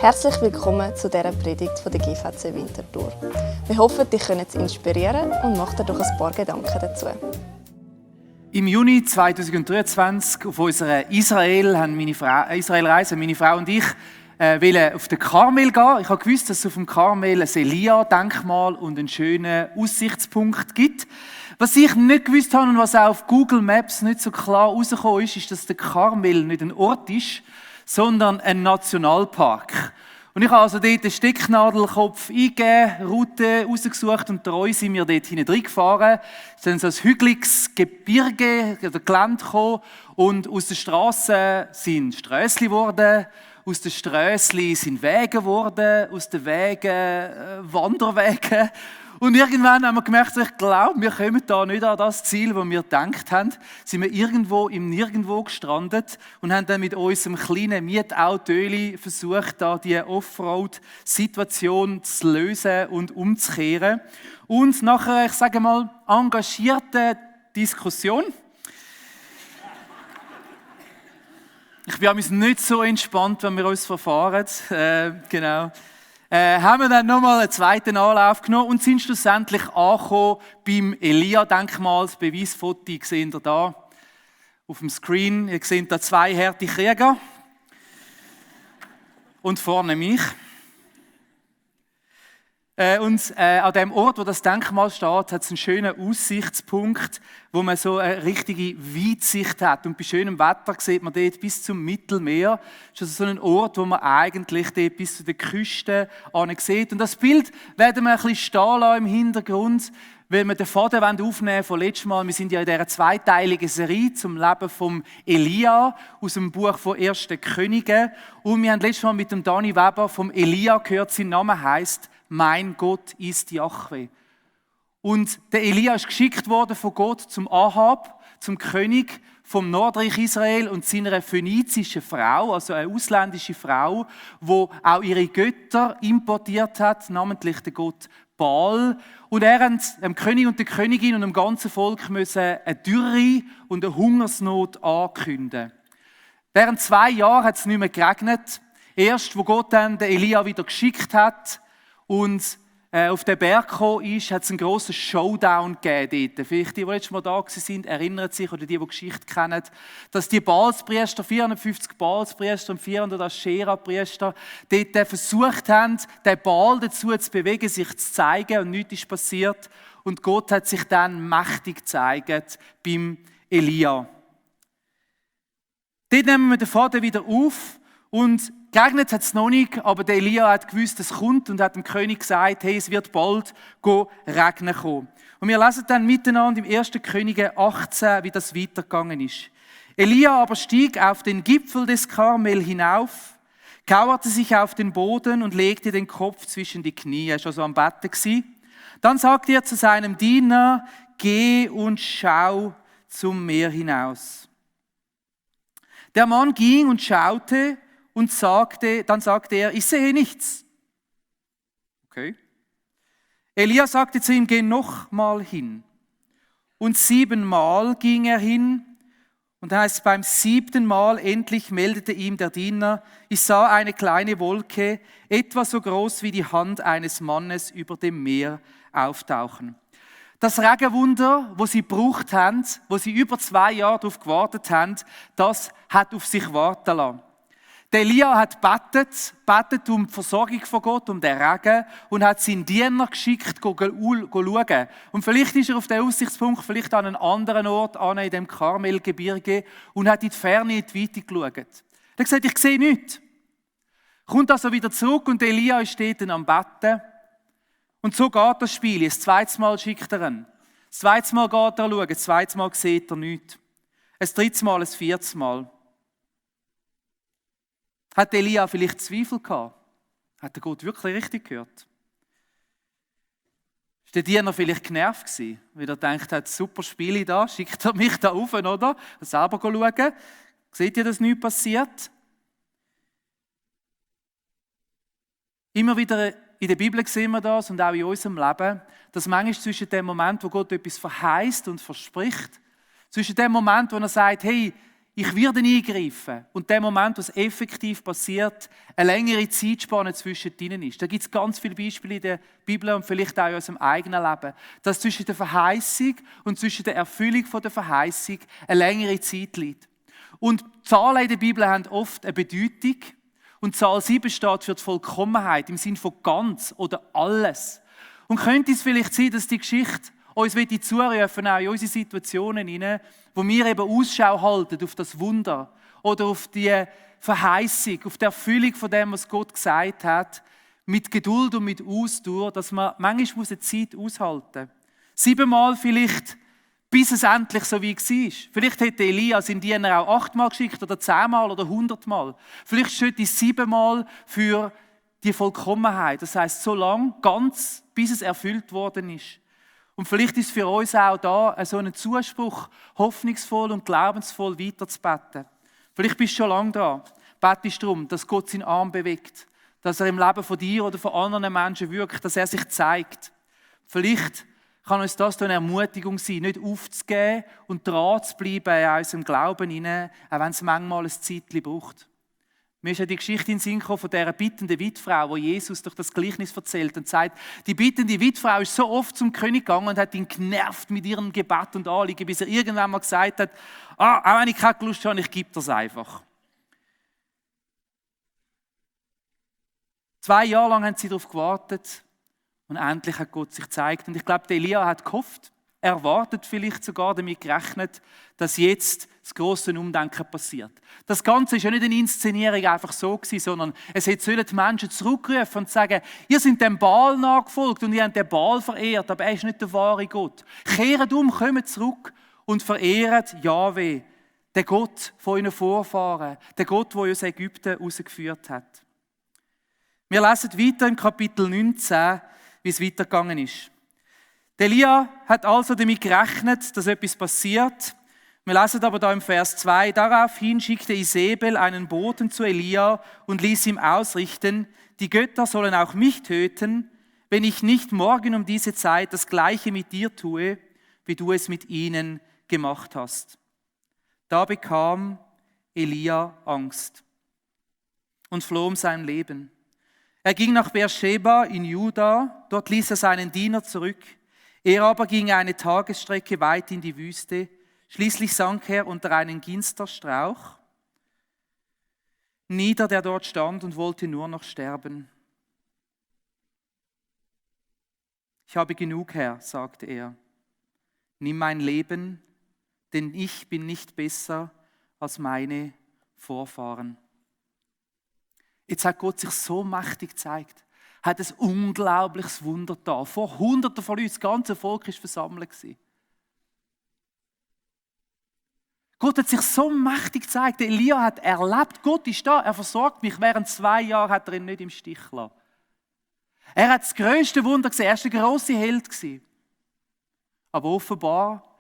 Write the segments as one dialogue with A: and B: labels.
A: Herzlich willkommen zu dieser Predigt von der GVC Winterthur. Wir hoffen, dich können es inspirieren und macht dir doch ein paar Gedanken dazu.
B: Im Juni 2023 auf unserer Israel-Reise, meine Frau und ich, wollen auf den Karmel gehen. Ich habe gewusst, dass es auf dem Karmel ein Elia-Denkmal und einen schönen Aussichtspunkt gibt. Was ich nicht gewusst habe und was auch auf Google Maps nicht so klar rausgekommen ist, dass der Karmel nicht ein Ort ist, sondern ein Nationalpark. Und ich habe also dort den Stecknadelkopf eingegeben, Route rausgesucht und treu sind wir dort hinten gefahren. Es ist dann so ein hügeliges Gebirge oder Gelände gekommen und aus den Strassen sind Strössli geworden, aus den Strössli sind Wege geworden, aus den Wegen Wanderwege. Und irgendwann haben wir gemerkt, ich glaube, wir kommen da nicht an das Ziel, das wir gedacht haben. Sind wir irgendwo im Nirgendwo gestrandet und haben dann mit unserem kleinen Mietauto versucht, da die Offroad-Situation zu lösen und umzukehren. Und nach einer, ich sage mal, engagierten Diskussion. Ich bin nicht so entspannt, wenn wir uns verfahren. Genau. Haben wir dann nochmal einen zweiten Anlauf genommen und sind schlussendlich angekommen beim Elia-Denkmal. Das Beweisfoto seht ihr da auf dem Screen. Ihr seht da zwei harte Krieger und vorne mich. Und an dem Ort, wo das Denkmal steht, hat es einen schönen Aussichtspunkt, wo man so eine richtige Weitsicht hat. Und bei schönem Wetter sieht man dort bis zum Mittelmeer. Das ist also so ein Ort, wo man eigentlich dort bis zu der Küste sieht. Und das Bild werden wir ein bisschen stehen lassen im Hintergrund, weil wir den Faden aufnehmen von letztem Mal. Wir sind ja in dieser zweiteiligen Serie zum Leben von Elia aus dem Buch von 1. Könige. Und wir haben letztes Mal mit dem Dani Weber vom Elia gehört, sein Name heisst «Mein Gott ist Jahwe». Und der Elia ist geschickt worden von Gott zum Ahab, zum König vom Nordreich Israel und seiner phönizischen Frau, also eine ausländische Frau, die auch ihre Götter importiert hat, namentlich den Gott Baal. Und er hat dem König und der Königin und dem ganzen Volk müssen eine Dürre und eine Hungersnot ankündigen. Während 2 Jahren hat es nicht mehr geregnet. Erst, wo Gott dann den Elia wieder geschickt hat und auf den Berg gekommen ist, hat es einen grossen Showdown gegeben dort. Vielleicht die letztes Mal da waren, erinnern sich, oder die Geschichte kennen, dass die Baalspriester, 450 Baalspriester und 400 Aschera-Priester, dort versucht haben, den Baal dazu zu bewegen, sich zu zeigen, und nichts ist passiert. Und Gott hat sich dann mächtig gezeigt beim Elia. Dort nehmen wir den Faden wieder auf und geregnet hat es noch nicht, aber der Elia hat gewusst, es kommt und hat dem König gesagt, hey, es wird bald regnen kommen. Und wir lesen dann miteinander im 1. Könige 18, wie das weitergegangen ist. Elia aber stieg auf den Gipfel des Karmel hinauf, kauerte sich auf den Boden und legte den Kopf zwischen die Knie. Er war also am Betten. Dann sagte er zu seinem Diener, geh und schau zum Meer hinaus. Der Mann ging und schaute, und dann sagte er, ich sehe nichts. Okay. Elia sagte zu ihm, geh noch mal hin. Und 7-mal ging er hin. Und dann heißt es, beim 7. Mal endlich meldete ihm der Diener, ich sah eine kleine Wolke, etwa so groß wie die Hand eines Mannes über dem Meer auftauchen. Das Regenwunder, das sie gebraucht haben, wo sie über 2 Jahre darauf gewartet haben, das hat auf sich warten lassen. Der Elia hat betet um die Versorgung von Gott, um den Regen, und hat seinen Diener geschickt, schauen. Und vielleicht ist er auf den Aussichtspunkt, vielleicht an einen anderen Ort, in dem Karmelgebirge, und hat in die Ferne, in die Weite geschaut. Er hat gesagt, ich sehe nichts. Kommt also wieder zurück und Elia steht dann am Betten. Und so geht das Spiel. Das 2. Mal schickt er ihn. Das 2. Mal geht er schauen, das 2. Mal sieht er nichts. Das 3. Mal, das 4. Mal. Hat Elia vielleicht Zweifel gehabt? Hat der Gott wirklich richtig gehört? Ist der Diener vielleicht genervt gewesen, weil er gedacht hat, super Spiele da, schickt er mich da rauf, oder? Selber schauen. Seht ihr, dass nichts passiert? Immer wieder in der Bibel sehen wir das und auch in unserem Leben, dass manchmal zwischen dem Moment, wo Gott etwas verheißt und verspricht, zwischen dem Moment, wo er sagt, hey, ich werde eingreifen. Und der Moment, wo es effektiv passiert, eine längere Zeitspanne zwischen ihnen ist. Da gibt es ganz viele Beispiele in der Bibel und vielleicht auch in unserem eigenen Leben, dass zwischen der Verheißung und zwischen der Erfüllung der Verheißung eine längere Zeit liegt. Und Zahlen in der Bibel haben oft eine Bedeutung. Und Zahl 7 steht für die Vollkommenheit, im Sinne von ganz oder alles. Und könnte es vielleicht sein, dass die Geschichte uns zurufen, auch in unsere Situationen hinein, wo wir eben Ausschau halten auf das Wunder oder auf die Verheißung, auf die Erfüllung von dem, was Gott gesagt hat, mit Geduld und mit Ausdauer, dass man manchmal eine Zeit aushalten muss. 7-mal vielleicht, bis es endlich so wie war. Vielleicht hätte Elia seinen Diener auch 8-mal geschickt oder 10-mal oder 100-mal. Vielleicht steht die 7-mal für die Vollkommenheit. Das heisst, so lang, ganz, bis es erfüllt worden ist. Und vielleicht ist für uns auch da so ein Zuspruch, hoffnungsvoll und glaubensvoll weiterzubeten. Vielleicht bist du schon lange da. Betest darum, dass Gott seinen Arm bewegt, dass er im Leben von dir oder von anderen Menschen wirkt, dass er sich zeigt. Vielleicht kann uns das eine Ermutigung sein, nicht aufzugeben und dran zu bleiben in unserem Glauben hinein, auch wenn es manchmal ein Zeitchen braucht. Mir ist ja die Geschichte in den Sinn gekommen von dieser bittenden Witfrau, die Jesus durch das Gleichnis erzählt und sagt, die bittende Witfrau ist so oft zum König gegangen und hat ihn genervt mit ihrem Gebet und Anliegen, bis er irgendwann mal gesagt hat, auch wenn ich keine Lust habe, ich gebe das einfach. 2 Jahre lang haben sie darauf gewartet und endlich hat Gott sich gezeigt. Und ich glaube, Elia hat gehofft, erwartet vielleicht sogar damit gerechnet, dass jetzt das grosse Umdenken passiert. Das Ganze war ja nicht eine Inszenierung einfach so gewesen, sondern es sollen die Menschen zurückrufen und sagen, ihr seid dem Baal nachgefolgt und ihr habt den Baal verehrt, aber er ist nicht der wahre Gott. Kehrt um, kommt zurück und verehrt Jahwe, den Gott von euren Vorfahren, den Gott, der aus Ägypten herausgeführt hat. Wir lesen weiter im Kapitel 19, wie es weitergegangen ist. Elia hat also damit gerechnet, dass etwas passiert. Wir lesen aber da im Vers 2, daraufhin schickte Isabel einen Boten zu Elia und ließ ihm ausrichten, die Götter sollen auch mich töten, wenn ich nicht morgen um diese Zeit das Gleiche mit dir tue, wie du es mit ihnen gemacht hast. Da bekam Elia Angst und floh um sein Leben. Er ging nach Beersheba in Juda, dort ließ er seinen Diener zurück. Er aber ging eine Tagesstrecke weit in die Wüste. Schließlich sank er unter einen Ginsterstrauch nieder, der dort stand und wollte nur noch sterben. Ich habe genug, Herr, sagte er. Nimm mein Leben, denn ich bin nicht besser als meine Vorfahren. Jetzt hat Gott sich so mächtig gezeigt, hat ein unglaubliches Wunder da. Vor Hunderten von Leuten, das ganze Volk war versammelt. Gott hat sich so mächtig gezeigt. Elia hat erlebt, Gott ist da, er versorgt mich. Während 2 Jahren hat er ihn nicht im Stich gelassen. Er hat das grösste Wunder gesehen, er war der grosse Held. Aber offenbar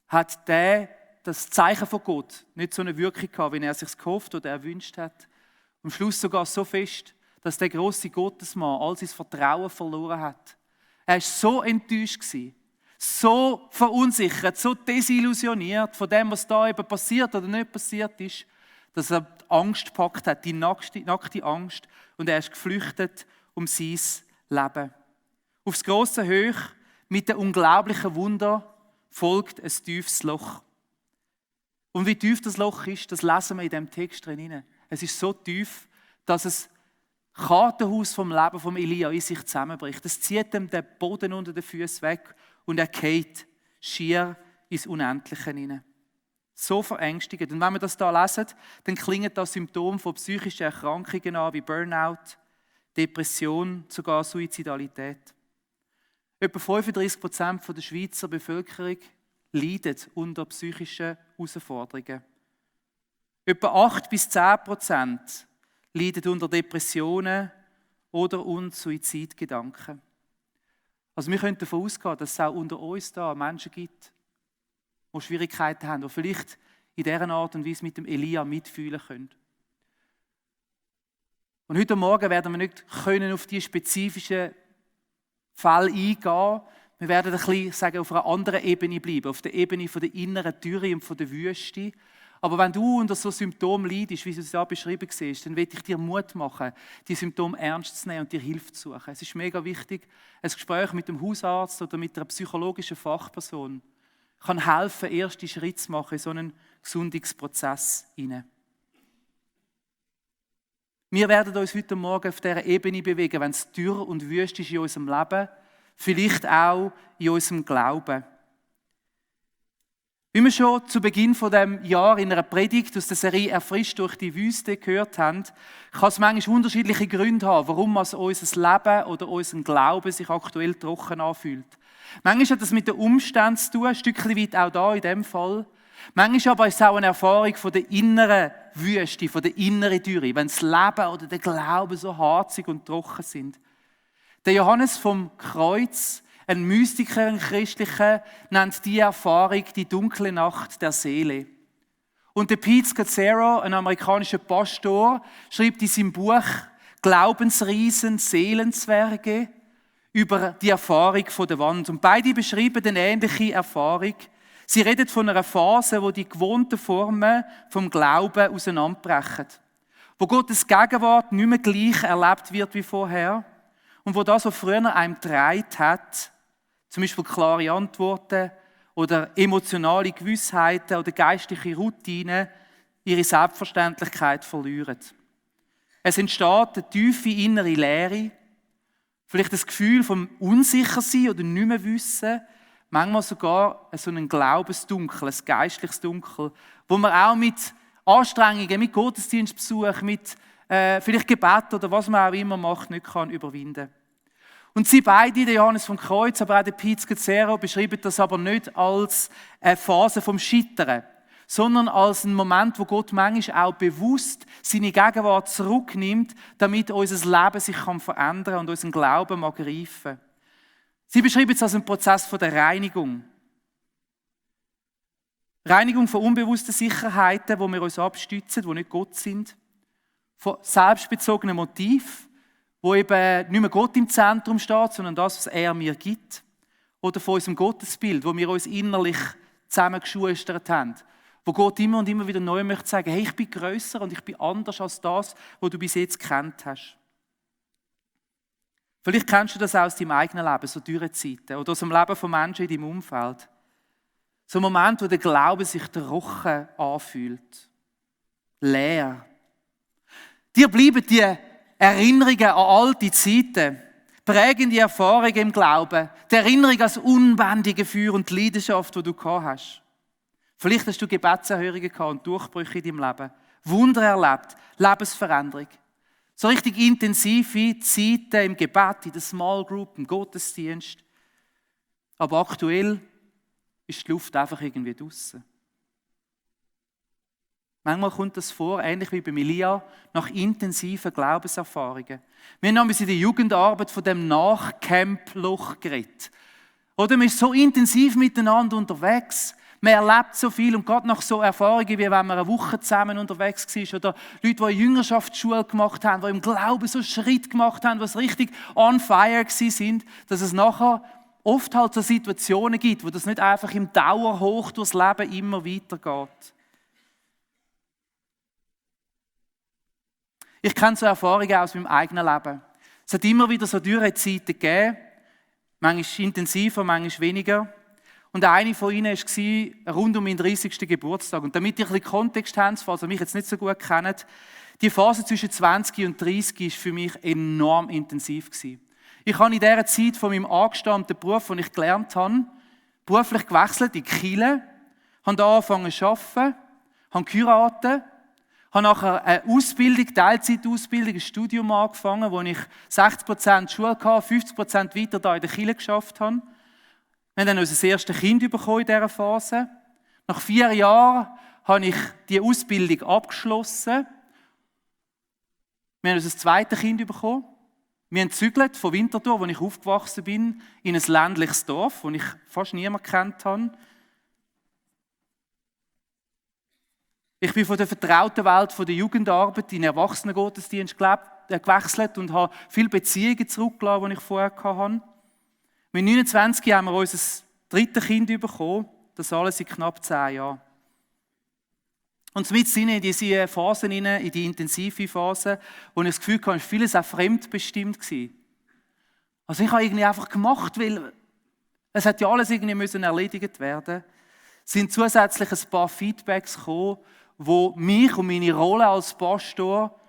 B: hat das Zeichen von Gott nicht so eine Wirkung gehabt, wie er es sich gehofft oder erwünscht hat. Am Schluss sogar so fest, dass der grosse Gottesmann all sein Vertrauen verloren hat. Er war so enttäuscht, so verunsichert, so desillusioniert von dem, was da eben passiert oder nicht passiert ist, dass er die Angst gepackt hat, die nackte Angst, und er ist geflüchtet um sein Leben. Aufs grosse Hoch mit dem unglaublichen Wunder folgt ein tiefes Loch. Und wie tief das Loch ist, das lesen wir in diesem Text drin. Es ist so tief, dass es Kartenhaus vom Leben von Elia in sich zusammenbricht. Es zieht ihm den Boden unter den Füßen weg und er fällt schier ins Unendliche hinein. So verängstigend. Und wenn wir das da lesen, dann klingen das Symptome von psychischen Erkrankungen an, wie Burnout, Depression, sogar Suizidalität. Etwa 35% der Schweizer Bevölkerung leidet unter psychischen Herausforderungen. Etwa 8-10% leiden unter Depressionen oder unter Suizidgedanken. Also wir können davon ausgehen, dass es auch unter uns da Menschen gibt, die Schwierigkeiten haben, die vielleicht in dieser Art und Weise mit dem Elia mitfühlen können. Und heute Morgen werden wir nicht auf die spezifischen Fälle eingehen. Wir werden ein bisschen, auf einer anderen Ebene bleiben, auf der Ebene von der inneren Dürre und von der Wüste. Aber wenn du unter so Symptomen leidest, wie du es da beschrieben siehst, dann will ich dir Mut machen, die Symptome ernst zu nehmen und dir Hilfe zu suchen. Es ist mega wichtig, ein Gespräch mit dem Hausarzt oder mit einer psychologischen Fachperson kann helfen, erste Schritte zu machen in so einen Gesundungsprozess hinein. Wir werden uns heute Morgen auf dieser Ebene bewegen, wenn es dürr und wüst ist in unserem Leben, vielleicht auch in unserem Glauben. Wie wir schon zu Beginn von dem Jahr in einer Predigt aus der Serie «Erfrischt durch die Wüste» gehört haben, kann es manchmal unterschiedliche Gründe haben, warum unser Leben oder unser Glaube sich aktuell trocken anfühlt. Manchmal hat das mit den Umständen zu tun, ein Stückchen weit auch da in dem Fall. Manchmal aber ist es auch eine Erfahrung von der inneren Wüste, von der inneren Dürre, wenn das Leben oder der Glaube so harzig und trocken sind. Der Johannes vom Kreuz, ein Mystiker, ein Christlicher, nennt die Erfahrung die dunkle Nacht der Seele. Und der Pete Scazzero, ein amerikanischer Pastor, schreibt in seinem Buch «Glaubensriesen, Seelenzwerge» über die Erfahrung von der Wand. Und beide beschreiben eine ähnliche Erfahrung. Sie reden von einer Phase, wo die gewohnten Formen vom Glauben auseinanderbrechen. Wo Gottes Gegenwart nicht mehr gleich erlebt wird wie vorher. Und wo das, was früher einem getragen hat, zum Beispiel klare Antworten oder emotionale Gewissheiten oder geistliche Routinen, ihre Selbstverständlichkeit verlieren. Es entsteht eine tiefe innere Leere, vielleicht das Gefühl vom Unsichersein oder nicht mehr wissen, manchmal sogar so ein Glaubensdunkel, ein geistliches Dunkel, wo man auch mit Anstrengungen, mit Gottesdienstbesuch, mit vielleicht Gebet oder was man auch immer macht, nicht kann überwinden. Und sie beide, der Johannes vom Kreuz, aber auch der Pete Scazzero, beschreiben das aber nicht als eine Phase vom Scheitern, sondern als einen Moment, wo Gott manchmal auch bewusst seine Gegenwart zurücknimmt, damit unser Leben sich verändern kann und unseren Glauben mag reifen. Sie beschreiben es als einen Prozess von der Reinigung. Reinigung von unbewussten Sicherheiten, wo wir uns abstützen, die nicht Gott sind. Von selbstbezogenen Motiven, wo eben nicht mehr Gott im Zentrum steht, sondern das, was er mir gibt. Oder von unserem Gottesbild, wo wir uns innerlich zusammengeschustert haben. Wo Gott immer und immer wieder neu möchte sagen, hey, ich bin grösser und ich bin anders als das, was du bis jetzt gekannt hast. Vielleicht kennst du das auch aus deinem eigenen Leben, so Dürrezeiten oder aus dem Leben von Menschen in deinem Umfeld. So ein Moment, wo der Glaube sich trocken anfühlt. Leer. Dir bleiben die Erinnerungen an alte Zeiten, prägende Erfahrungen im Glauben, die Erinnerung an das unbändige Feuer und die Leidenschaft, die du gehabt hast. Vielleicht hast du Gebetserhörungen gehabt und Durchbrüche in deinem Leben, Wunder erlebt, Lebensveränderung. So richtig intensive Zeiten im Gebet, in der Small Group, im Gottesdienst. Aber aktuell ist die Luft einfach irgendwie draussen. Manchmal kommt das vor, ähnlich wie bei Elia, nach intensiven Glaubenserfahrungen. Wir haben in der Jugendarbeit von dem Nachcamp-Loch geredet. Oder man ist so intensiv miteinander unterwegs, man erlebt so viel und gerade nach so Erfahrungen, wie wenn man eine Woche zusammen unterwegs war oder Leute, die eine Jüngerschaftsschule gemacht haben, die im Glauben so Schritt gemacht haben, was richtig on fire sind, dass es nachher oft halt so Situationen gibt, wo das nicht einfach im Dauerhoch durchs Leben immer weitergeht. Ich kenne so Erfahrungen aus meinem eigenen Leben. Es hat immer wieder so Dürrezeiten gegeben, manchmal intensiver, manchmal weniger. Und eine von ihnen war rund um meinen 30. Geburtstag. Und damit ihr ein bisschen Kontext habt, falls ihr mich jetzt nicht so gut kennt, die Phase zwischen 20 und 30 war für mich enorm intensiv. Ich habe in dieser Zeit von meinem angestammten Beruf, den ich gelernt habe, beruflich gewechselt in Kiel, habe da angefangen zu arbeiten, habe geheiratet, habe nachher eine Ausbildung, Teilzeitausbildung, ein Studium angefangen, wo ich 60% Schule hatte, 50% weiter da in der Kirche geschafft habe. Wir haben dann unser erstes Kind bekommen in dieser Phase. Nach 4 Jahren habe ich die Ausbildung abgeschlossen. Wir haben unser zweites Kind bekommen. Wir haben gezügelt von Winterthur, wo ich aufgewachsen bin, in ein ländliches Dorf, wo ich fast niemanden gekannt habe. Ich bin von der vertrauten Welt der Jugendarbeit in den Erwachsenengottesdienst gewechselt und habe viele Beziehungen zurückgelassen, die ich vorher hatte. Mit 29 haben wir unser drittes Kind bekommen, das alles in knapp 10 Jahren. Und mit in diese Phasen, in die intensive Phase, wo ich das Gefühl hatte, vieles auch fremdbestimmt war. Also ich habe irgendwie einfach gemacht, weil es hat ja alles irgendwie müssen erledigt werden. Es sind zusätzlich ein paar Feedbacks gekommen, die mich und meine Rolle als Pastor,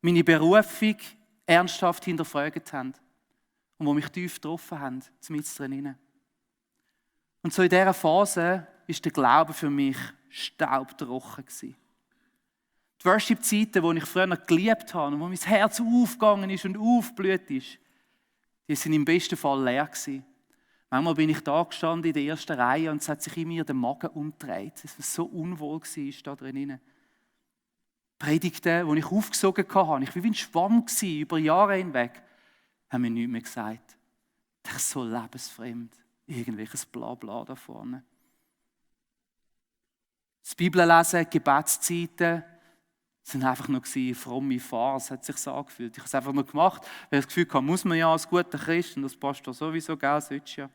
B: meine Berufung ernsthaft hinterfragt haben. Und die mich tief getroffen haben, mit drin. Und so in dieser Phase war der Glaube für mich staubtrocken. Die Worship-Zeiten, die ich früher geliebt habe und wo mein Herz aufgegangen ist und aufgeblüht ist, die waren im besten Fall leer gewesen. Manchmal bin ich da gestanden in der ersten Reihe und es hat sich in mir der Magen umgedreht. Es war so unwohl da drinnen. Predigten, die ich aufgesogen habe, ich war wie ein Schwamm über Jahre hinweg, haben mir nichts mehr gesagt. Das ist so lebensfremd. Irgendwelches Blabla da vorne. Das Bibellesen, Gebetszeiten, sind einfach nur fromme Farce, hat sich so angefühlt. Ich habe es einfach nur gemacht, weil ich das Gefühl hatte, muss man ja als guter Christ, und das Pastor sowieso, gell, sollst ja.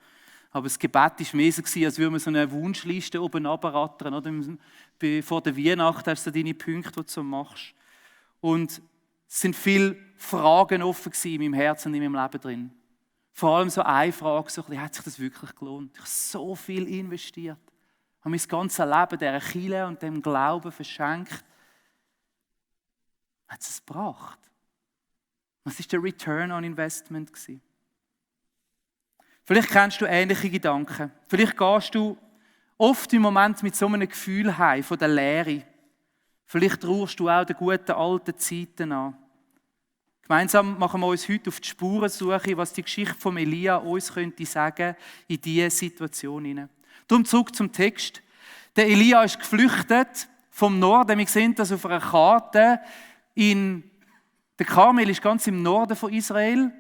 B: Aber das Gebet war mehr so, als würde man so eine Wunschliste oben runterrattern. Oder? Vor der Weihnachten hast du deine Punkte, die du machst. Und es sind viele Fragen offen in meinem Herzen und in meinem Leben drin. Vor allem so eine Frage, so, hat sich das wirklich gelohnt? Ich habe so viel investiert. Ich habe mein ganzes Leben dieser Kirche und dem Glauben verschenkt. Hat es gebracht? Was war der Return on Investment? Vielleicht kennst du ähnliche Gedanken. Vielleicht gehst du oft im Moment mit so einem Gefühl heim von der Leere. Vielleicht trauerst du auch den guten alten Zeiten an. Gemeinsam machen wir uns heute auf die Spurensuche, was die Geschichte von Elia uns könnte sagen in diese Situation hinein. Darum zurück zum Text. Der Elia ist geflüchtet vom Norden. Wir sehen das auf einer Karte. Der Karmel ist ganz im Norden von Israel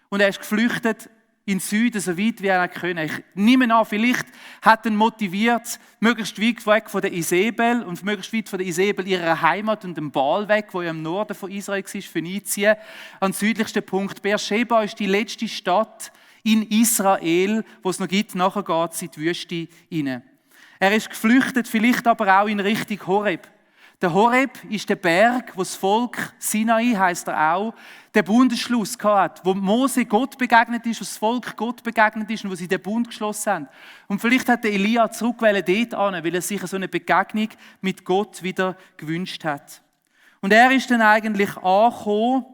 B: und er ist geflüchtet in den Süden, so weit wie er konnte. Ich nehme an, vielleicht hat er motiviert, möglichst weit weg von der Isabel und möglichst weit von der Isabel ihrer Heimat und dem Baal weg, wo ja im Norden von Israel war, Phönizien, an den südlichsten Punkt. Beersheba ist die letzte Stadt in Israel, wo es noch gibt. Nachher geht es in die Wüste hinein. Er ist geflüchtet, vielleicht aber auch in Richtung Horeb. Der Horeb ist der Berg, wo das Volk, Sinai heisst er auch, den Bundesschluss hatte, wo Mose Gott begegnet ist, wo das Volk Gott begegnet ist und wo sie den Bund geschlossen haben. Und vielleicht hat der Elia zurückgewählt dort hin, weil er sich so eine Begegnung mit Gott wieder gewünscht hat. Und er ist dann eigentlich angekommen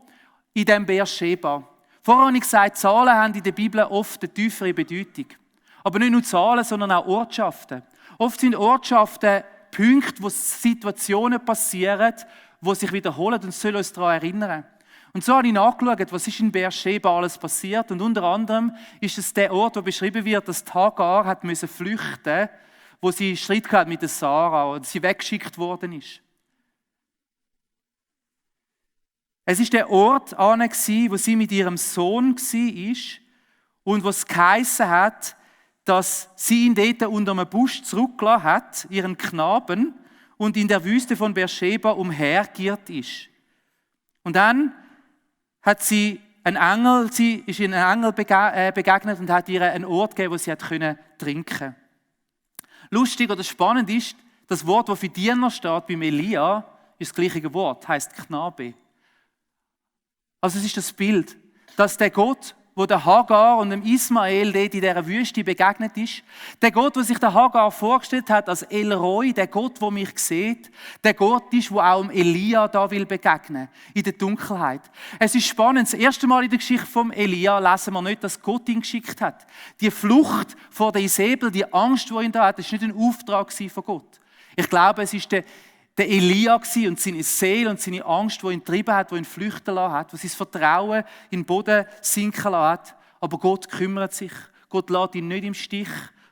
B: in diesem Beersheba. Vorher habe ich gesagt, Zahlen haben in der Bibel oft eine tiefere Bedeutung. Aber nicht nur Zahlen, sondern auch Ortschaften. Oft sind Ortschaften Punkte, wo Situationen passieren, die sich wiederholen und sollen uns daran erinnern. Und so habe ich nachgeschaut, was ist in Beersheba alles passiert. Und unter anderem ist es der Ort, wo beschrieben wird, dass Hagar hat müssen flüchten, wo sie Streit hatte mit der Sarah und sie weggeschickt worden ist. Es ist der Ort, wo sie mit ihrem Sohn war und wo es geheissen hat, dass sie ihn dort unter einem Busch zurückgelassen hat, ihren Knaben, und in der Wüste von Beersheba umhergeirrt ist. Und dann ist ihr ein Engel begegnet und hat ihr einen Ort gegeben, wo sie trinken konnte. Lustig oder spannend ist, das Wort, das für Diener steht beim Elia, ist das gleiche Wort, heisst Knabe. Also es ist das Bild, dass der Gott, wo der Hagar und dem Ismael dort in dieser Wüste begegnet ist, der Gott, der sich der Hagar vorgestellt hat als El Roi, der Gott, der mich sieht, der Gott ist, der auch Elia da will begegnen, in der Dunkelheit. Es ist spannend, das erste Mal in der Geschichte von Elia lesen wir nicht, dass Gott ihn geschickt hat. Die Flucht vor der Isabel, die Angst, die ihn da hat, das war nicht ein Auftrag von Gott. Ich glaube, es ist der Elia und seine Seele und seine Angst, die ihn getrieben hat, die ihn flüchten lassen hat, die sein Vertrauen in den Boden sinken lassen hat. Aber Gott kümmert sich. Gott lässt ihn nicht im Stich.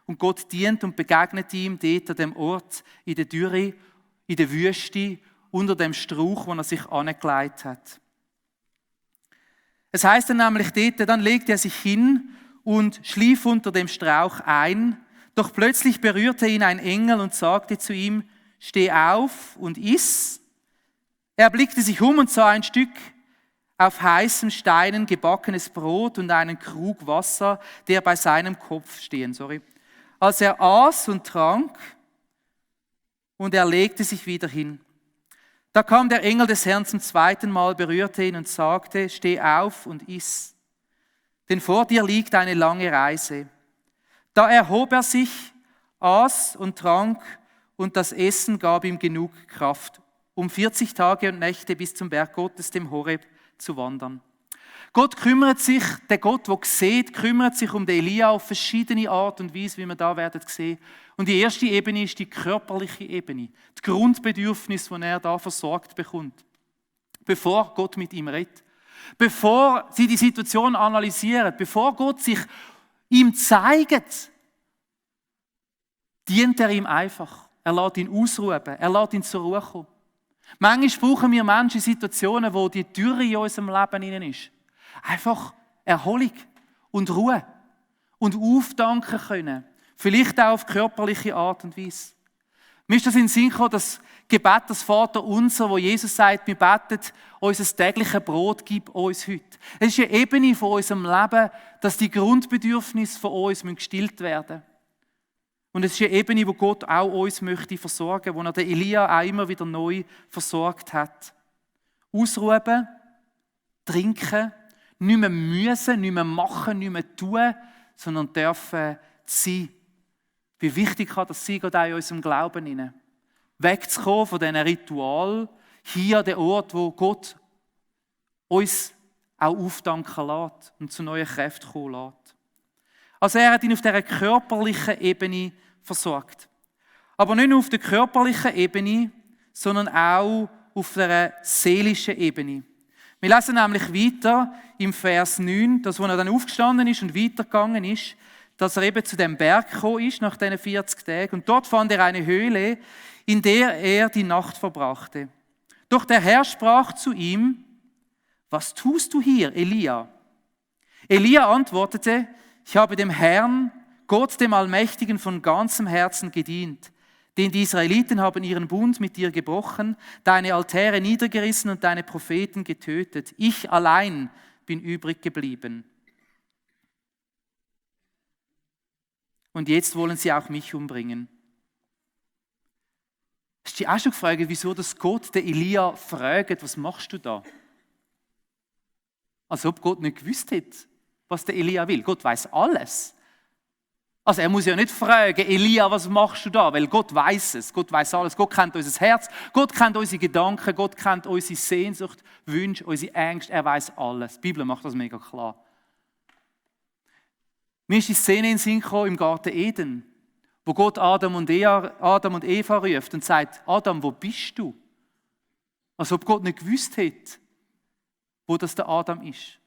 B: Und Gott dient und begegnet ihm dort an dem Ort, in der Dürre, in der Wüste, unter dem Strauch, wo er sich angelegt hat. Es heisst dann nämlich dort, dann legt er sich hin und schlief unter dem Strauch ein. Doch plötzlich berührte ihn ein Engel und sagte zu ihm, steh auf und iss. Er blickte sich um und sah ein Stück auf heißen Steinen gebackenes Brot und einen Krug Wasser, der bei seinem Kopf stehen. Als er aß und trank, und er legte sich wieder hin. Da kam der Engel des Herrn zum zweiten Mal, berührte ihn und sagte, steh auf und iss, denn vor dir liegt eine lange Reise. Da erhob er sich, aß und trank, und das Essen gab ihm genug Kraft, um 40 Tage und Nächte bis zum Berg Gottes, dem Horeb, zu wandern. Gott kümmert sich, der Gott, der sieht, kümmert sich um den Elia auf verschiedene Art und Weise, wie wir da werden sehen. Und die erste Ebene ist die körperliche Ebene, die Grundbedürfnisse, die er da versorgt bekommt, bevor Gott mit ihm redet. Bevor sie die Situation analysieren, bevor Gott sich ihm zeigt, dient er ihm einfach. Er lässt ihn ausruhen, er lässt ihn zur Ruhe kommen. Manchmal brauchen wir Menschen Situationen, wo die Dürre in unserem Leben innen ist. Einfach Erholung und Ruhe und aufdanken können. Vielleicht auch auf körperliche Art und Weise. Mir ist das in den Sinn gekommen, das Gebet, das Vaterunser, wo Jesus sagt, wir beten, unser tägliches Brot gib uns heute. Es ist eine Ebene von unserem Leben, dass die Grundbedürfnisse von uns gestillt werden. Und es ist eine Ebene, wo Gott auch uns möchte versorgen, wo er den Elia auch immer wieder neu versorgt hat. Ausruhen, trinken, nicht mehr müssen, nicht mehr machen, nicht mehr tun, sondern dürfen sein. Wie wichtig kann das sein, gerade auch in unserem Glauben hinein. Wegzukommen von diesen Ritual, hier an den Ort, wo Gott uns auch aufdanken lässt und zu neuen Kräften kommen lässt. Also er hat ihn auf dieser körperlichen Ebene versorgt. Aber nicht nur auf der körperlichen Ebene, sondern auch auf der seelischen Ebene. Wir lesen nämlich weiter im Vers 9, dass, wo er dann aufgestanden ist und weitergegangen ist, dass er eben zu dem Berg gekommen ist nach diesen 40 Tagen. Und dort fand er eine Höhle, in der er die Nacht verbrachte. Doch der Herr sprach zu ihm, was tust du hier, Elia? Elia antwortete, ich habe dem Herrn, Gott dem Allmächtigen, von ganzem Herzen gedient. Denn die Israeliten haben ihren Bund mit dir gebrochen, deine Altäre niedergerissen und deine Propheten getötet. Ich allein bin übrig geblieben. Und jetzt wollen sie auch mich umbringen. Hast du dich auch schon gefragt, wieso das Gott den Elia fragt, was machst du da? Als ob Gott nicht gewusst hätte, was der Elia will. Gott weiß alles. Also er muss ja nicht fragen, Elia, was machst du da? Weil Gott weiß es, Gott weiß alles. Gott kennt unser Herz, Gott kennt unsere Gedanken, Gott kennt unsere Sehnsucht, Wünsche, unsere Ängste. Er weiß alles. Die Bibel macht das mega klar. Mir ist die Szene in den Sinn gekommen im Garten Eden, wo Gott Adam und Eva ruft und sagt, Adam, wo bist du? Als ob Gott nicht gewusst hätte, wo das der Adam ist.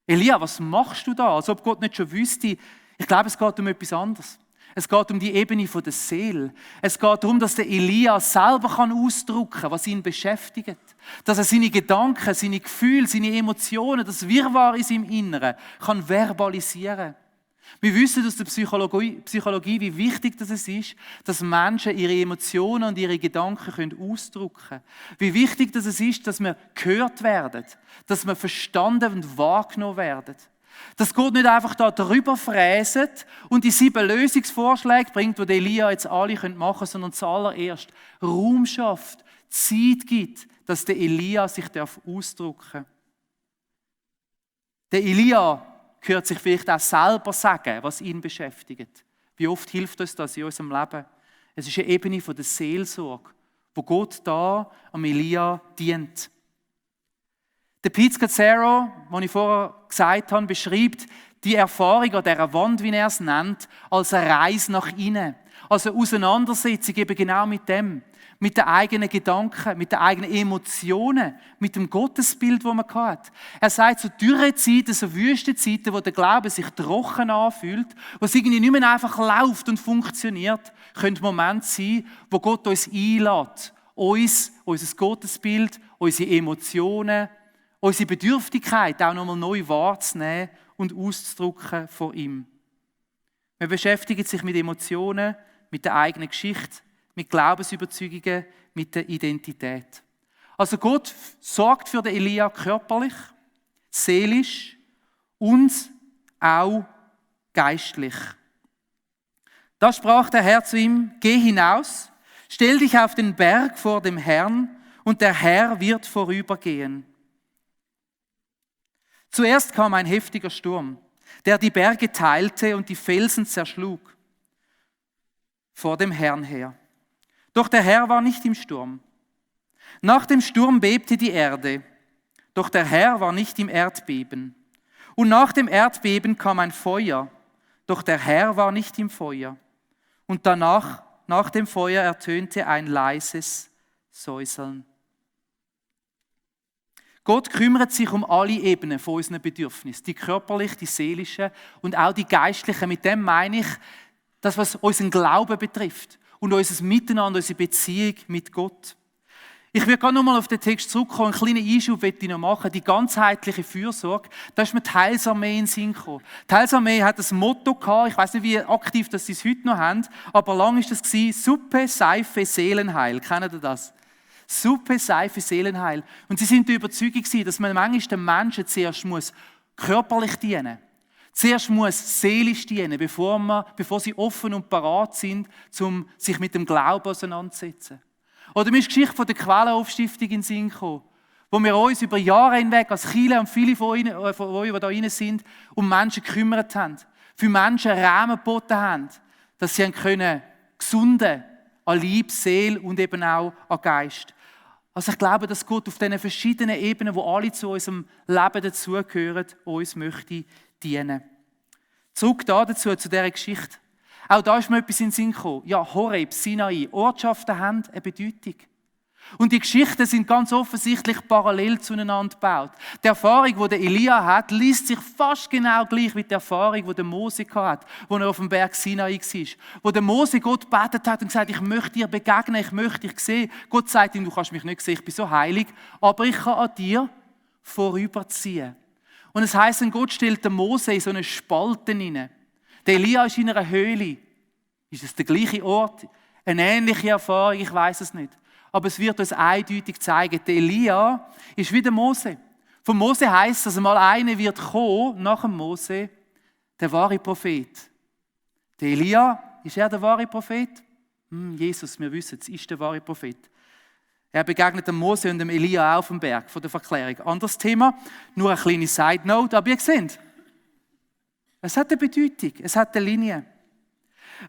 B: Elia, was machst du da? Als ob Gott nicht schon wüsste. Ich glaube, es geht um etwas anderes. Es geht um die Ebene der Seele. Es geht darum, dass der Elia selber ausdrücken kann, was ihn beschäftigt. Dass er seine Gedanken, seine Gefühle, seine Emotionen, das Wirrwarr in seinem Inneren kann verbalisieren. Wir wissen aus der Psychologie, wie wichtig das ist, dass Menschen ihre Emotionen und ihre Gedanken ausdrücken können. Wie wichtig das ist, dass wir gehört werden, dass wir verstanden und wahrgenommen werden. Dass Gott nicht einfach da drüber fräset und die 7 Lösungsvorschläge bringt, die Elia jetzt alle machen können, sondern zuallererst Raum schafft, Zeit gibt, dass der Elia sich ausdrücken darf. Der Elia hört sich vielleicht auch selber sagen, was ihn beschäftigt. Wie oft hilft uns das in unserem Leben? Es ist eine Ebene der Seelsorge, wo Gott da am Elia dient. Der Pete Scazzaro, den ich vorher gesagt habe, beschreibt die Erfahrung an dieser Wand, wie er es nennt, als eine Reise nach innen. Also eine Auseinandersetzung eben genau mit dem. Mit den eigenen Gedanken, mit den eigenen Emotionen, mit dem Gottesbild, das man hat. Er sagt, so Dürrezeiten, so Wüstenzeiten, wo der Glaube sich trocken anfühlt, wo es irgendwie nicht mehr einfach läuft und funktioniert, können Momente sein, wo Gott uns einlädt, uns, unser Gottesbild, unsere Emotionen, unsere Bedürftigkeit auch nochmal neu wahrzunehmen und auszudrücken vor ihm. Man beschäftigt sich mit Emotionen, mit der eigenen Geschichte, mit Glaubensüberzeugungen, mit der Identität. Also Gott sorgt für den Elia körperlich, seelisch und auch geistlich. Da sprach der Herr zu ihm, geh hinaus, stell dich auf den Berg vor dem Herrn und der Herr wird vorübergehen. Zuerst kam ein heftiger Sturm, der die Berge teilte und die Felsen zerschlug vor dem Herrn her. Doch der Herr war nicht im Sturm. Nach dem Sturm bebte die Erde, doch der Herr war nicht im Erdbeben. Und nach dem Erdbeben kam ein Feuer, doch der Herr war nicht im Feuer. Und danach, nach dem Feuer, ertönte ein leises Säuseln. Gott kümmert sich um alle Ebenen von unseren Bedürfnissen, die körperliche, die seelische und auch die geistliche. Mit dem meine ich, das, was unseren Glauben betrifft und unser Miteinander, unsere Beziehung mit Gott. Ich will gerade noch mal auf den Text zurückkommen, einen kleinen Einschub möchte ich noch machen. Die ganzheitliche Fürsorge, da ist mir die Heilsarmee in den Sinn gekommen. Die Heilsarmee hat das Motto gehabt, ich weiß nicht, wie aktiv das sie es heute noch haben, aber lang ist das gewesen, Suppe, Seife, Seelenheil. Kennt ihr das? Suppe, Seife, Seelenheil. Und sie sind der Überzeugung gewesen, dass man manchmal den Menschen zuerst muss körperlich dienen. Zuerst muss seelisch dienen, bevor sie offen und parat sind, um sich mit dem Glauben auseinanderzusetzen. Oder mir ist die Geschichte von der Quellenaufstiftung in den Sinn gekommen, wo wir uns über Jahre hinweg als Kirche und viele von euch, die da rein sind, um Menschen gekümmert haben. Für Menschen Rahmen geboten haben, dass sie können gesunden an Leib, Seele und eben auch an Geist. Also ich glaube, dass Gott auf diesen verschiedenen Ebenen, wo alle zu unserem Leben dazugehören, uns möchte dienen. Zurück dazu, zu dieser Geschichte. Auch da ist mir etwas in den Sinn gekommen. Ja, Horeb, Sinai, Ortschaften haben eine Bedeutung. Und die Geschichten sind ganz offensichtlich parallel zueinander gebaut. Die Erfahrung, die Elia hat, liest sich fast genau gleich wie die Erfahrung, die der Mose hatte, als er auf dem Berg Sinai war. Wo der Mose Gott gebetet hat und gesagt, ich möchte dir begegnen, ich möchte dich sehen. Gott sagt ihm, du kannst mich nicht sehen, ich bin so heilig, aber ich kann an dir vorüberziehen. Und es heisst, Gott stellt den Mose in so eine Spalte hinein. Der Elia ist in einer Höhle. Ist es der gleiche Ort? Eine ähnliche Erfahrung? Ich weiß es nicht. Aber es wird uns eindeutig zeigen, der Elia ist wie der Mose. Von Mose heisst, dass einmal einer wird kommen, nach dem Mose, der wahre Prophet. Der Elia, ist er der wahre Prophet? Jesus, wir wissen es, ist der wahre Prophet. Er begegnet dem Mose und dem Elia auf dem Berg von der Verklärung. Anderes Thema, nur eine kleine Side-Note, aber ihr seht, es hat eine Bedeutung, es hat eine Linie.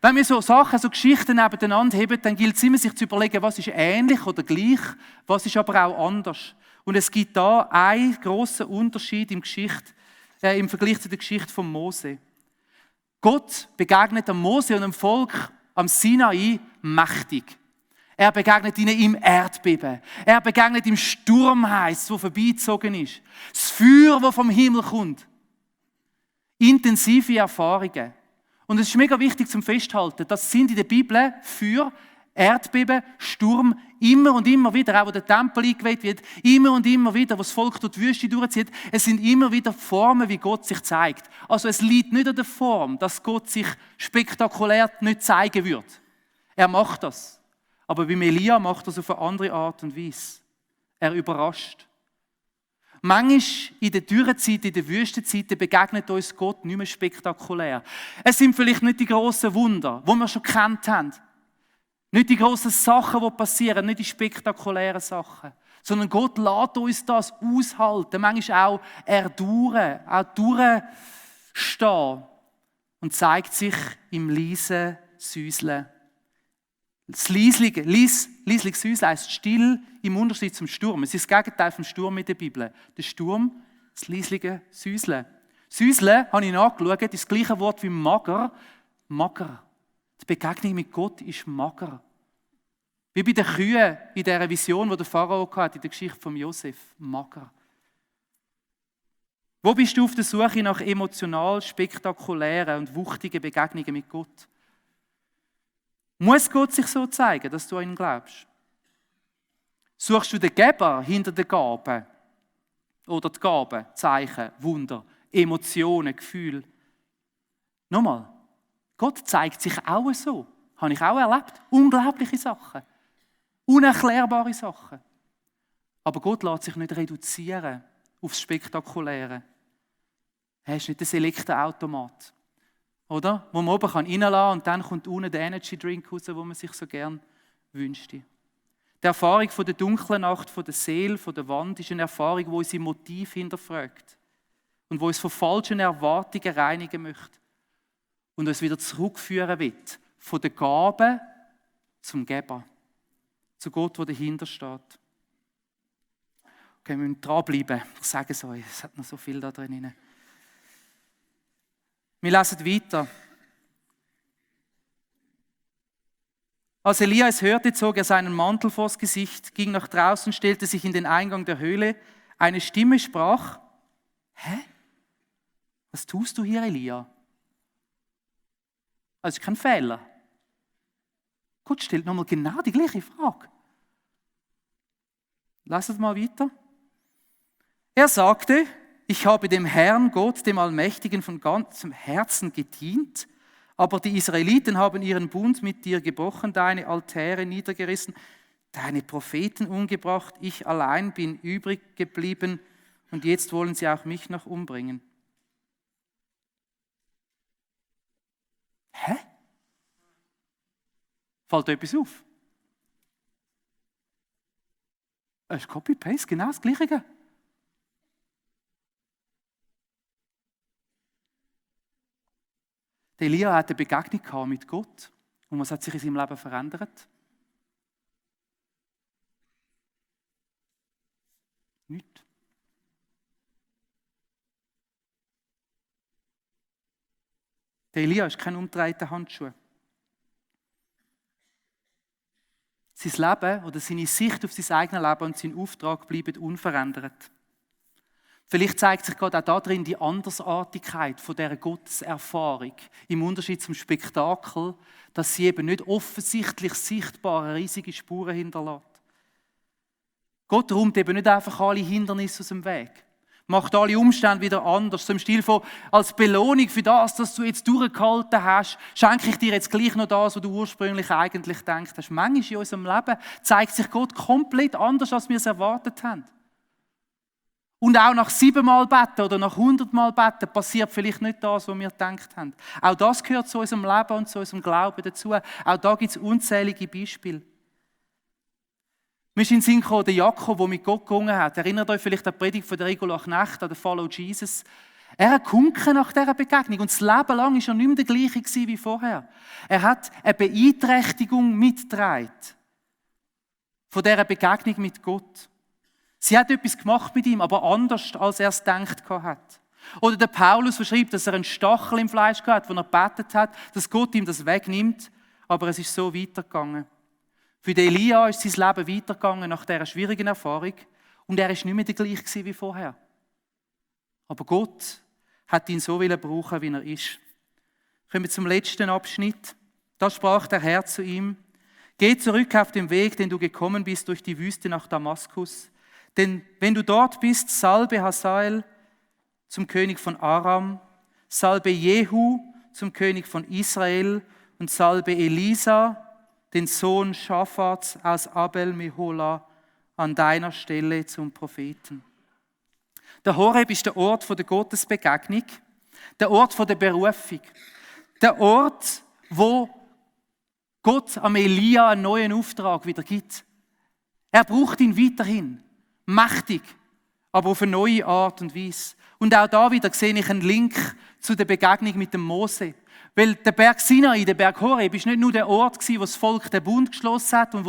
B: Wenn wir so Sachen, so Geschichten nebeneinander haben, dann gilt es immer, sich zu überlegen, was ist ähnlich oder gleich, was ist aber auch anders. Und es gibt da einen grossen Unterschied im Vergleich zu der Geschichte von Mose. Gott begegnet dem Mose und dem Volk am Sinai mächtig. Er begegnet ihnen im Erdbeben. Er begegnet im Sturm, heisst, der vorbeigezogen ist. Das Feuer, das vom Himmel kommt. Intensive Erfahrungen. Und es ist mega wichtig zum Festhalten, das sind in der Bibel für Erdbeben, Sturm, immer und immer wieder, auch wo der Tempel eingeweiht wird, immer und immer wieder, wo das Volk durch die Wüste durchzieht, es sind immer wieder Formen, wie Gott sich zeigt. Also es liegt nicht an der Form, dass Gott sich spektakulär nicht zeigen wird. Er macht das. Aber beim Elia macht er es auf eine andere Art und Weise. Er überrascht. Manchmal in der Dürrezeit, in der Wüstenzeit begegnet uns Gott nicht mehr spektakulär. Es sind vielleicht nicht die grossen Wunder, die wir schon kennt haben. Nicht die grossen Sachen, die passieren, nicht die spektakulären Sachen. Sondern Gott lässt uns das aushalten. Manchmal auch erdauern, auch durchstehen. Und zeigt sich im leisen Säuseln. Das leislige Säuseln heisst still im Unterschied zum Sturm. Es ist das Gegenteil vom Sturm in der Bibel. Der Sturm, das leislige Säuseln. Säuseln, habe ich nachgeschaut, ist das gleiche Wort wie mager. Mager. Die Begegnung mit Gott ist mager. Wie bei den Kühen in dieser Vision, die der Pharao hatte, in der Geschichte von Josef. Mager. Wo bist du auf der Suche nach emotional spektakulären und wuchtigen Begegnungen mit Gott? Muss Gott sich so zeigen, dass du an ihn glaubst? Suchst du den Geber hinter den Gaben? Oder die Gaben, Zeichen, Wunder, Emotionen, Gefühle? Nochmal, Gott zeigt sich auch so. Habe ich auch erlebt. Unglaubliche Sachen. Unerklärbare Sachen. Aber Gott lässt sich nicht reduzieren aufs Spektakuläre. Er ist nicht ein Elektroautomat. Oder? Wo man oben reinlassen kann und dann kommt unten der Energy Drink raus, den man sich so gern wünschte. Die Erfahrung von der dunklen Nacht, von der Seele, von der Wand ist eine Erfahrung, die unsere Motive hinterfragt und die uns von falschen Erwartungen reinigen möchte und uns wieder zurückführen wird, von der Gabe zum Geber, zu Gott, der dahinter steht. Okay, wir müssen dranbleiben. Ich sage es euch, es hat noch so viel da drin. Wir lesen weiter. Als Elia es hörte, zog er seinen Mantel vors Gesicht, ging nach draußen, stellte sich in den Eingang der Höhle. Eine Stimme sprach: Hä? Was tust du hier, Elia? Also kein Fehler. Gott stellt nochmal genau die gleiche Frage. Lass es mal weiter. Er sagte: Ich habe dem Herrn Gott, dem Allmächtigen, von ganzem Herzen gedient, aber die Israeliten haben ihren Bund mit dir gebrochen, deine Altäre niedergerissen, deine Propheten umgebracht, ich allein bin übrig geblieben und jetzt wollen sie auch mich noch umbringen. Hä? Fällt etwas auf? Es ist Copy-Paste, genau das Gleiche. Der Elia hatte eine Begegnung mit Gott. Und was hat sich in seinem Leben verändert? Nichts. Der Elia ist kein umgedrehter Handschuh. Sein Leben oder seine Sicht auf sein eigenes Leben und sein Auftrag bleiben unverändert. Vielleicht zeigt sich gerade auch darin die Andersartigkeit von dieser Gotteserfahrung im Unterschied zum Spektakel, dass sie eben nicht offensichtlich sichtbare riesige Spuren hinterlässt. Gott räumt eben nicht einfach alle Hindernisse aus dem Weg, macht alle Umstände wieder anders, so im Stil von, als Belohnung für das, dass du jetzt durchgehalten hast, schenke ich dir jetzt gleich noch das, was du ursprünglich eigentlich gedacht hast. Manchmal in unserem Leben zeigt sich Gott komplett anders, als wir es erwartet haben. Und auch nach 7-mal beten oder nach 100-mal beten passiert vielleicht nicht das, was wir gedacht haben. Auch das gehört zu unserem Leben und zu unserem Glauben dazu. Auch da gibt es unzählige Beispiele. Mir ist in den Sinn gekommen, der Jakob, der mit Gott gerungen hat. Erinnert euch vielleicht an die Predigt von der Regula Knecht, an den Follow Jesus. Er hat gewunken nach dieser Begegnung und das Leben lang war er nicht mehr der gleiche wie vorher. Er hat eine Beeinträchtigung mitgetragen von dieser Begegnung mit Gott. Sie hat etwas gemacht mit ihm, aber anders, als er es gedacht hat. Oder der Paulus schreibt, dass er einen Stachel im Fleisch hatte, wo er gebetet hat, dass Gott ihm das wegnimmt, aber es ist so weitergegangen. Für den Elia ist sein Leben weitergegangen nach dieser schwierigen Erfahrung und er ist nicht mehr der gleiche wie vorher. Aber Gott hat ihn so brauchen, wie er ist. Kommen wir zum letzten Abschnitt. Da sprach der Herr zu ihm: Geh zurück auf den Weg, den du gekommen bist durch die Wüste nach Damaskus. Denn wenn du dort bist, salbe Hazael zum König von Aram, salbe Jehu zum König von Israel und salbe Elisa, den Sohn Schaphats aus Abel Mehola, an deiner Stelle zum Propheten. Der Horeb ist der Ort der Gottesbegegnung, der Ort der Berufung, der Ort, wo Gott am Elia einen neuen Auftrag wieder gibt. Er braucht ihn weiterhin. Mächtig, aber auf eine neue Art und Weise. Und auch da wieder sehe ich einen Link zu der Begegnung mit dem Mose. Weil der Berg Sinai, der Berg Horeb, ist nicht nur der Ort gewesen, wo das Volk den Bund geschlossen hat und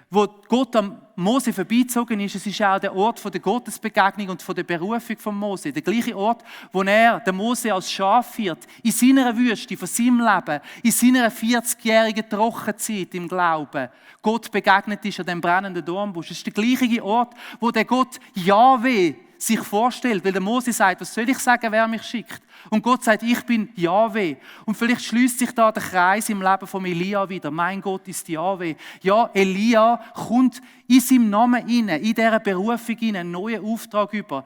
B: wo Gott am Mose vorbeizogen ist. Es ist auch der Ort der Gottesbegegnung und der Berufung von Mose. Der gleiche Ort, wo er, der Mose, als Schaf führt, in seiner Wüste, von seinem Leben, in seiner 40-jährigen Trockenzeit im Glauben, Gott begegnet ist an dem brennenden Dornbusch. Es ist der gleiche Ort, wo der Gott Jahwe sich vorstellt, weil der Mose sagt, was soll ich sagen, wer mich schickt? Und Gott sagt, ich bin Jahwe. Und vielleicht schließt sich da der Kreis im Leben von Elia wieder. Mein Gott ist Jahwe. Ja, Elia kommt in seinem Namen hinein, in dieser Berufung hinein, einen neuen Auftrag über.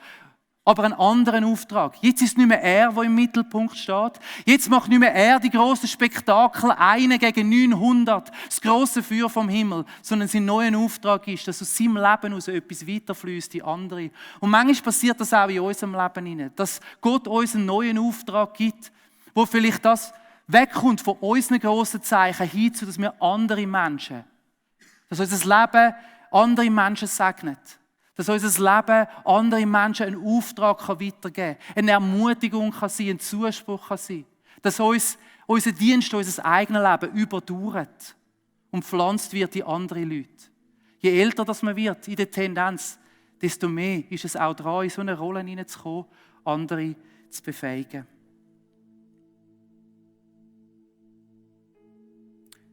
B: Aber einen anderen Auftrag. Jetzt ist es nicht mehr er, der im Mittelpunkt steht. Jetzt macht nicht mehr er die grossen Spektakel, 1 gegen 900, das grosse Feuer vom Himmel, sondern sein neuer Auftrag ist, dass aus seinem Leben aus etwas weiterfließt in andere. Und manchmal passiert das auch in unserem Leben hinein, dass Gott uns einen neuen Auftrag gibt, wo vielleicht das wegkommt von unseren grossen Zeichen hin zu, dass wir andere Menschen, dass unser Leben andere Menschen segnet. Dass unser Leben anderen Menschen einen Auftrag weitergeben kann, eine Ermutigung kann sein, ein Zuspruch kann sein. Dass unser Dienst, unser eigenes Leben überdauert und pflanzt wird in andere Leute. Je älter das man wird in der Tendenz, desto mehr ist es auch dran, in so eine Rolle hineinzukommen, andere zu befähigen.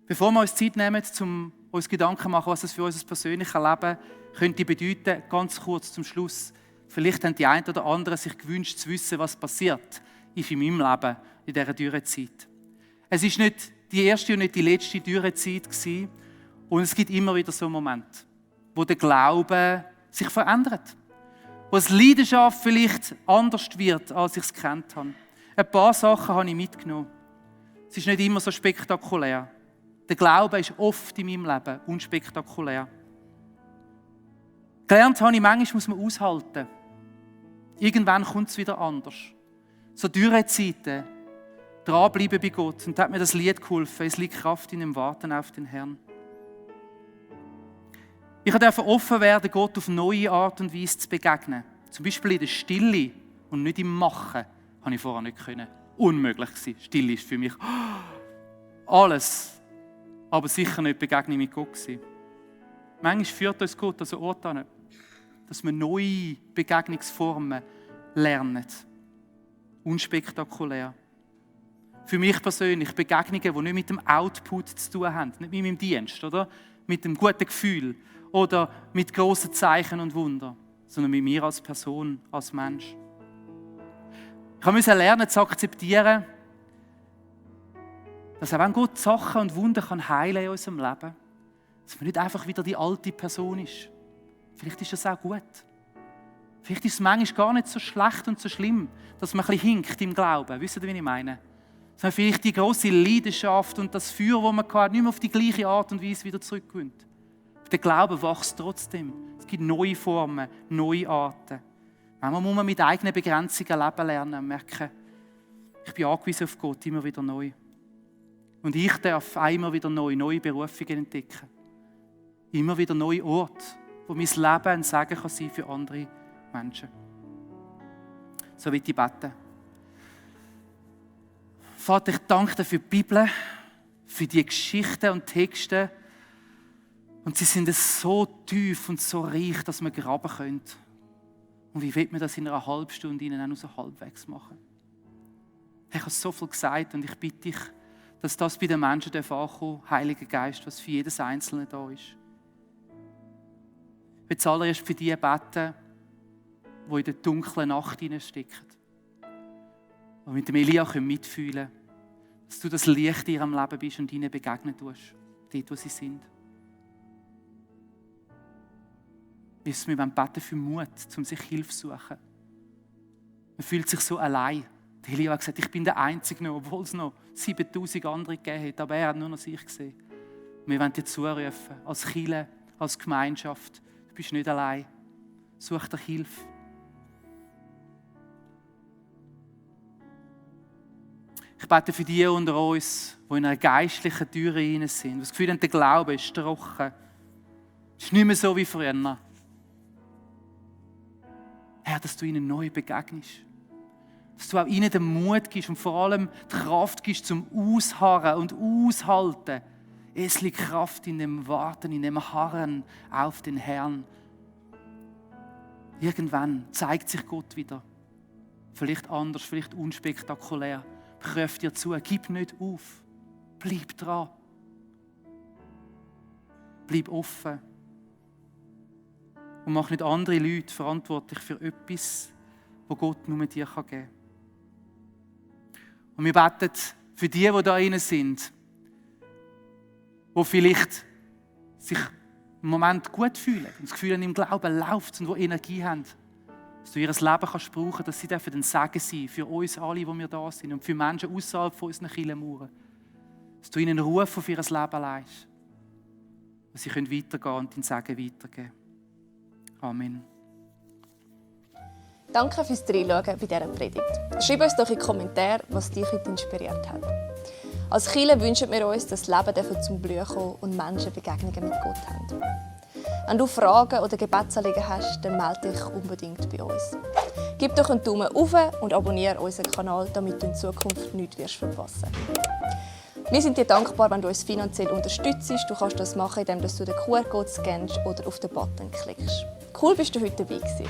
B: Bevor wir uns Zeit nehmen, um uns Gedanken zu machen, was das für unser persönliches Leben könnte bedeuten, ganz kurz zum Schluss. Vielleicht haben die einen oder anderen sich gewünscht zu wissen, was passiert ist in meinem Leben in dieser Dürrezeit. Es war nicht die erste und nicht die letzte Dürrezeit gewesen. Und es gibt immer wieder so einen Moment, wo der Glaube sich verändert. Wo die Leidenschaft vielleicht anders wird, als ich es gekannt habe. Ein paar Sachen habe ich mitgenommen. Es ist nicht immer so spektakulär. Der Glaube ist oft in meinem Leben unspektakulär. Gelernt habe ich, manchmal muss man aushalten. Irgendwann kommt es wieder anders. So Dürrezeiten, dranbleiben bei Gott. Und da hat mir das Lied geholfen. Es liegt Kraft in dem Warten auf den Herrn. Ich durfte offen werden, Gott auf neue Art und Weise zu begegnen. Zum Beispiel in der Stille und nicht im Machen. Habe ich vorher nicht können. Unmöglich gewesen. Stille ist für mich alles. Aber sicher nicht Begegnung mit Gott gewesen. Manchmal führt uns Gott an so Orte an, dass wir neue Begegnungsformen lernen. Unspektakulär. Für mich persönlich Begegnungen, die nicht mit dem Output zu tun haben, nicht mit meinem Dienst, oder? Mit dem guten Gefühl oder mit grossen Zeichen und Wunder, sondern mit mir als Person, als Mensch. Ich musste lernen zu akzeptieren, dass auch wenn Gott Sachen und Wunder heilen kann in unserem Leben, dass man nicht einfach wieder die alte Person ist. Vielleicht ist das auch gut. Vielleicht ist es manchmal gar nicht so schlecht und so schlimm, dass man ein bisschen hinkt im Glauben. Wisst ihr, wie ich meine? Sondern vielleicht die grosse Leidenschaft und das Feuer, das man hatte, nicht mehr auf die gleiche Art und Weise wieder zurückgewinnt. Der Glaube wächst trotzdem. Es gibt neue Formen, neue Arten. Manchmal muss man mit eigenen Begrenzungen leben lernen und merken, ich bin angewiesen auf Gott, immer wieder neu. Und ich darf auch immer wieder neue Berufungen entdecken. Immer wieder neue Orte, wo mein Leben ein Segen kann sein für andere Menschen. So will ich beten. Vater, ich danke dir für die Bibel, für die Geschichten und Texte. Und sie sind so tief und so reich, dass man graben können. Und wie will man das in einer halben Stunde ihnen auch nur so halbwegs machen? Ich habe so viel gesagt und ich bitte dich, dass das bei den Menschen ankommen darf, Heiliger Geist, was für jedes Einzelne da ist. Ich will zuallererst für die beten, die in der dunklen Nacht stecken. Und mit dem Elia mitfühlen können, dass du das Licht in ihrem Leben bist und ihnen begegnen tust, dort, wo sie sind. Wir wollen beten für Mut, um sich Hilfe zu suchen. Man fühlt sich so allein. Der Elia hat gesagt, ich bin der Einzige noch, obwohl es noch 7000 andere gegeben hat, aber er hat nur noch sich gesehen. Und wir wollen dir zurufen, als Kirche, als Gemeinschaft, du bist nicht allein. Such dir Hilfe. Ich bete für die unter uns, die in einer geistlichen Türe hinein sind, die das Gefühl haben, der Glaube ist trocken. Es ist nicht mehr so wie früher. Herr, dass du ihnen neu begegnest. Dass du auch ihnen den Mut gibst und vor allem die Kraft gibst zum Ausharren und Aushalten. Es liegt Kraft in dem Warten, in dem Harren auf den Herrn. Irgendwann zeigt sich Gott wieder. Vielleicht anders, vielleicht unspektakulär. Prüf dir zu, gib nicht auf. Bleib dran. Bleib offen. Und mach nicht andere Leute verantwortlich für etwas, was Gott nur dir geben kann. Und wir beten für die da drin sind, die vielleicht sich im Moment gut fühlen, das Gefühl haben, im Glauben läuft und die Energie haben, dass du ihr Leben kannst brauchen, dass sie ein Segen sein für uns alle, die wir da sind und für Menschen außerhalb von unseren Kirchenmauern. Dass du ihnen einen Ruf auf ihr Leben leist, dass sie weitergehen können und dein Segen weitergeben. Amen.
A: Danke fürs Reinschauen bei dieser Predigt. Schreib uns doch in die Kommentare, was dich heute inspiriert hat. Als Kirche wünschen wir uns, dass das Leben zum Blühen kommt und Menschen Begegnungen mit Gott haben. Wenn du Fragen oder Gebetsanliegen hast, dann melde dich unbedingt bei uns. Gib doch einen Daumen hoch und abonniere unseren Kanal, damit du in Zukunft nichts verpassen wirst. Wir sind dir dankbar, wenn du uns finanziell unterstützt. Du kannst das machen, indem du den QR-Code scannst oder auf den Button klickst. Cool, bist du heute dabei gewesen.